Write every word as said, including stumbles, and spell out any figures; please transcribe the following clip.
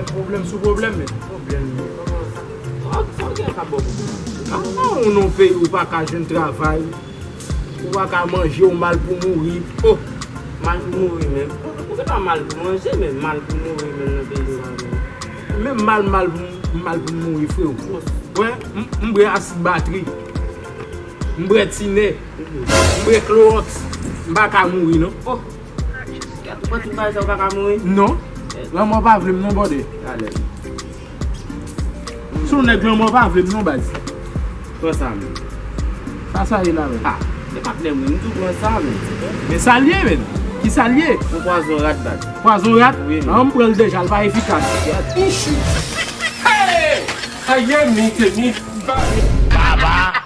Pwoblèm sou pwoblèm, men. Pwoblèm, men. Kòman sa? Sa, sa w gen k ap ba w pwoblèm? Ah, ou nan yon peyi ou pa ka jwenn travay, ou pa ka manje, ou mal pou mouri. Oh! Mal pou mouri menm. Ou se pa mal pou manje, men mal pou mouri menm nan peyi sa a menm. Menm mal, mal pou, mal pou mouri, freo. Wè, m, m bwè asid batri. M bwè tinè. M bwè klowòks. M pa ka mouri, non. Oh! Gad, ou pran tout bagay sa, ou pa ka mouri? Non. Lanmò pa vle m non, brother. Alèz. Si w nèg lanmò pa vle m non, baz. Pran sa, men. Sa, sa ye la, men. Ah, se patnè m, wi. M tou pran sa, men. Men sa l ye, men. Ki sa l ye? Yon pwazon rat, baz. Pwazon rat? Wi, men. An, m pran l deja, l pa efikas. Ichi. Hey! Aye, mi, ke mi. Baba!